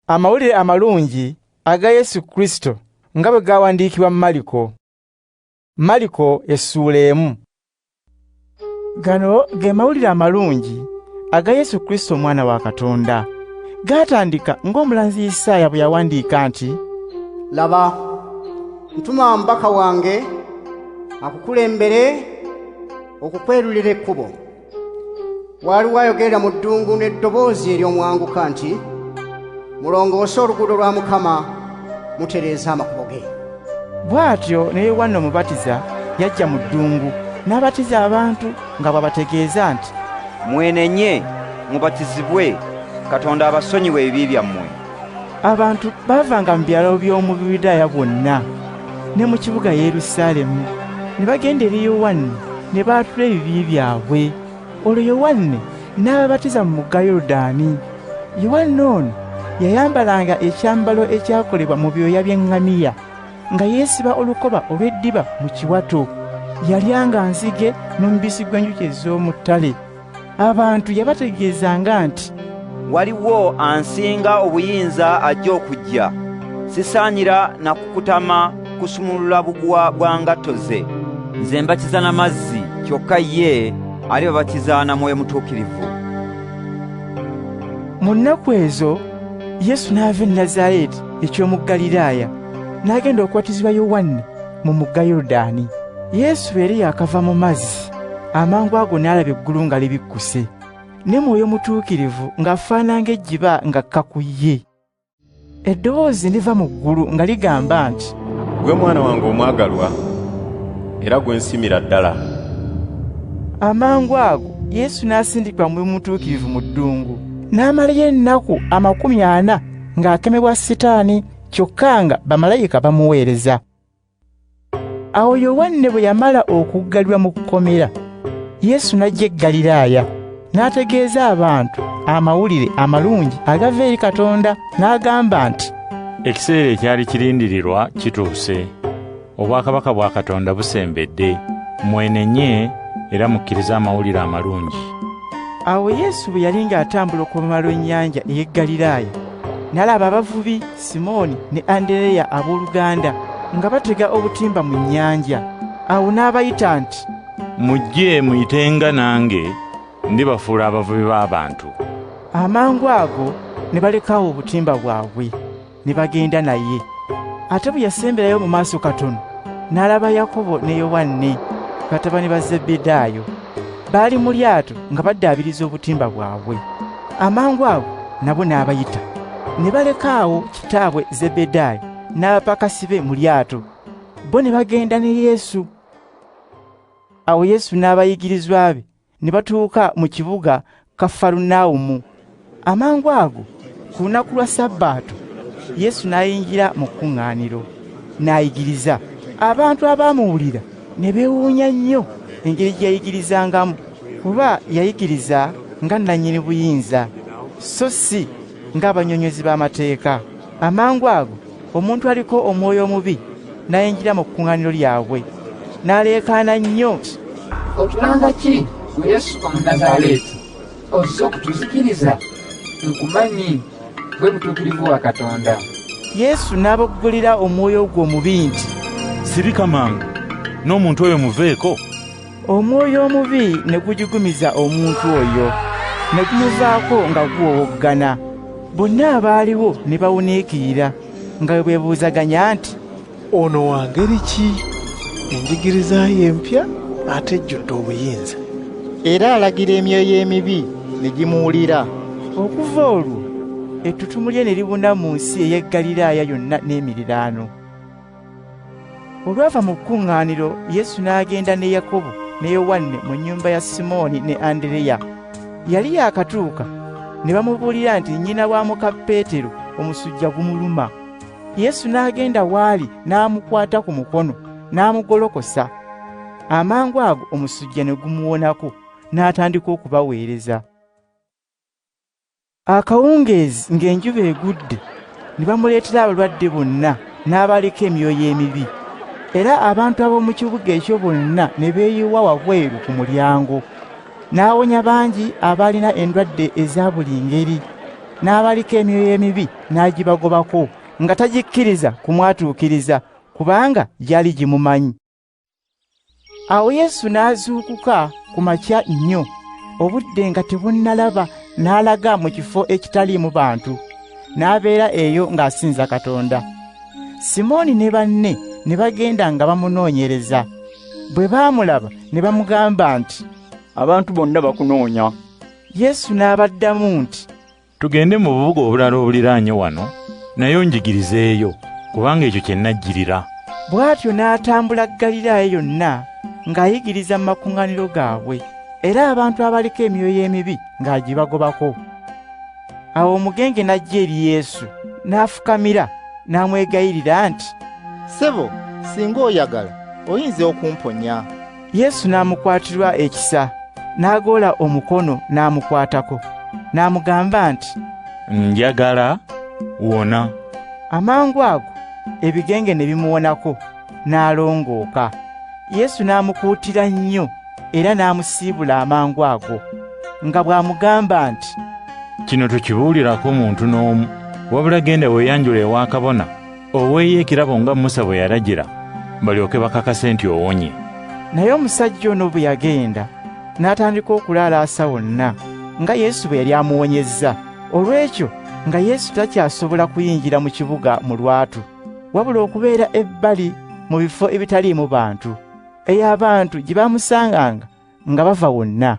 Amawulire amalungi aga Yesu Kristo nga bwe gawandiikibwa Maliko. Maliko essuula 1. Gano ge mawulire amalungi aga Yesu Kristo omwana wa Katonda. Gaatandika ng'omulanzi Isaaya bwe yawandiika nti, Laba, ntuma omubaka wange akukulembere okukwerulira ekkubo. Waliwo ayogerera mu ddungu n'eddoboozi ery'omwanguka nti, mulongoose oluguudo lwa Mukama, mutereeze amakubo ge. Bw'atyo ne Yowanna Omubatiza yajja mu ddungu n'abatiza abantu nga bw'abategeeza nti, Mwenenye, mubatizibwe, Katonda abasonyiwe ebibi byammwe. Abantu baavanga mu byalo by'omu Buyudaaya bwonna ne mu kibuga Yerusaalemu ne bagenda eri Yowanne ne baatula ebibi byabwe. Olwo Yowanne n'ababatiza mu mugga Yoludaani. Yowanne ono yayambalanga ekyambalo ekyakolebwa mu byoya by'eŋŋamiya, nga yeesiba olukoba olw'eddiba mu kiwato. Yalyanga nzige n'omubisi gw'enjuki ez'omu ttale. Abantu yabategeezanga nti, Waliwo ansinga obuyinza ajja okujja, sisaanira na kukutama kusumulula buguwa bwa ngatto ze. Nze mbatiza na mazzi, kyokka ye alibabatiza na Mwoyo Mutuukirivu. Mu nnaku ezo Yesu n'ava e Nazaareeti eky'omu Ggaliraaya n'agenda okubatizibwa Yowanne mu mugga Yoludaani. Yesu bwe yali yaakava mu mazzi, amangu ago n'alaba eggulu nga libikkuse, ne Mwoyo Mutuukirivu ng'afaanana ng'ejjiba ng'akka ku ye. Eddoboozi liva mu ggulu nga ligamba nti, Gwe mwana wange omwagalwa, era gwe nsiimira ddala. Amangu ago Yesu n'asindikibwa Mwoyo Mutuukirivu mu ddungu, n'amalayo ennaku 40 ng'akemebwa Sitaani, kyokka nga bamalayika bamuweereza. Awo Yowanne bwe yamala okuggalirwa mu kkomera, Yesu n'ajja e Ggaliraaya, n'ategeeza abantu amawulire amalungi agava eri Katonda, n'agamba nti, Ekiseera ekyali kirindirirwa kituuse, obwakabaka bwa Katonda busembedde, mwenenye era mukkirize amawulire amalungi. Awo Yesu bwe yali ng'atambula okuva lw'ennyanja ey'e Ggaliraaya, n'alaba abavubi Simooni ne Andereya abooluganda nga batega obutimba mu nnyanja. Awo n'abayita nti, Mujje muyitenga nange, ndibafuula abavubi b'abantu. Amangu ago ne balekawo obutimba bwabwe ne bagenda naye. Ate bwe yasemberayo mu maaso katono, n'alaba Yakobo ne Yowanne, batabani ba Zebbedaayo. Baali mu lyato nga baddaabiriza obutimba bwabwe. Amangu ago nabo n'abayita. Ne baleka awo kitaabwe Zebbedaayo n'abapakasi be mu lyato, bo ne bagenda ne Yesu. Awo Yesu n'abayigirizwa be ne batuuka mu kibuga Kafarunawumu. Amangu ago ku lunaku lwa Sabbaato Yesu n'ayingira mu kkuŋŋaaniro n'ayigiriza. Abantu abaamuwulira ne beewuunya nnyo engeri gye yayigirizangamu, kuba yayigiriza nga nnannyini buyinza, so si ng'abannyonnyozi b'amateeka. Amangu ago omuntu aliko omwoyo omubi n'ayingira mu kkuŋŋaaniro lyabwe, n'aleekaana nnyo nti, Otulanga ki ggwe Yesu Omunnazaaleeti? Ozze okutuzikiriza? Nkumanyi, ggwe Mutuukirivu wa Katonda. Yesu n'aboggolera omwoyo ogwo omubi nti, Sirika mangu, n'omuntu oyo muveeko. Omwoyo omubi ne gujigumiza omuntu oyo, ne gumuvaako nga guwowoggana. Bonna abaaliwo ne bawuniikirira nga bwe beebuuzaganya nti, Ono wa ngeri ki? Enjigiriza ye mpya ate ejjudde obuyinza. Era alagira emyoyo emibi ne gimuwulira. Okuva olwo ettutumu lye ne libuna mu nsi ey'e Ggaliraaya yonna n'emiriraano. Olwava mu kkuŋŋaaniro Yesu n'agenda ne Yakobo ne Yowanne mu nnyumba ya Simooni ne Andereya. Yali yaakatuuka ne bamubuulira nti nnyina wa muka Peetero omusujja gumuluma. Yesu n'agenda w'ali n'amukwata ku mukono n'amugolokosa. Amangu ago omusujja ne gumuwonako n'atandika okubaweereza. Akawungeezi ng'enjuba egudde ne bamuleetera abalwadde bonna n'abaliko emyoyo emibi. Era abantu ab'omu kibuga ekyo bonna ne beeyiwa wabweru ku mulyango. N'awonya bangi abaalina endwadde eza buli ngeri. N'abaliko emyoyo emibi n'agibagobako, nga tagikkiriza kumwatuukiriza, kubanga gyali gimumanyi. Awo Yesu n'azuukuka ku makya nnyo, obudde nga tebunnalaba, n'alaga mu kifo ekitaliimu bantu, n'abeera eyo ng'asinza Katonda. Simooni ne banne ne bagenda nga bamunoonyereza. Bwe baamulaba ne bamugamba nti, Abantu bonna bakunoonya. Yesu n'abaddamu nti, Tugende mu bubuga obulala obuliraanye wano, nayo njigirizeeyo, kubanga ekyo kye najjirira. Bw'atyo n'atambula Ggaliraaya yonna ng'ayigiriza mu makuŋŋaaniro gaabwe, era abantu abaliko emyoyo emibi ng'agibagobako. Awo omugenge n'ajja eri Yesu, n'afukamira, n'amwegayirira nti, Ssebo, singa oyagala, oyinza okumponya. Yesu n'amukwatirwa ekisa, n'agoola omukono n'amukwatako, n'amugamba nti, Njagala, wona. Amangu ago ebigenge ne bimuwonako, n'alongooka. Yesu n'amukuutira nnyo era n'amusiibula amangu ago, nga bw'amugamba nti, Kino tokibuulirako muntu n'omu, wabula genda weeyanjule ewa kabona, oweeyo ekirabo nga Musa bwe yalagira, balyoke bakakase nti owonye. Naye omusajja ono bwe yagenda, n'atandika okulaalaasa wonna nga Yesu bwe yali amuwonyezza. Olw'ekyo nga Yesu takyasobola kuyingira mu kibuga mu lwatu, wabula okubeera ebbali mu bifo ebitaliimu bantu, eyo abantu gye baamusanganga nga bava wonna.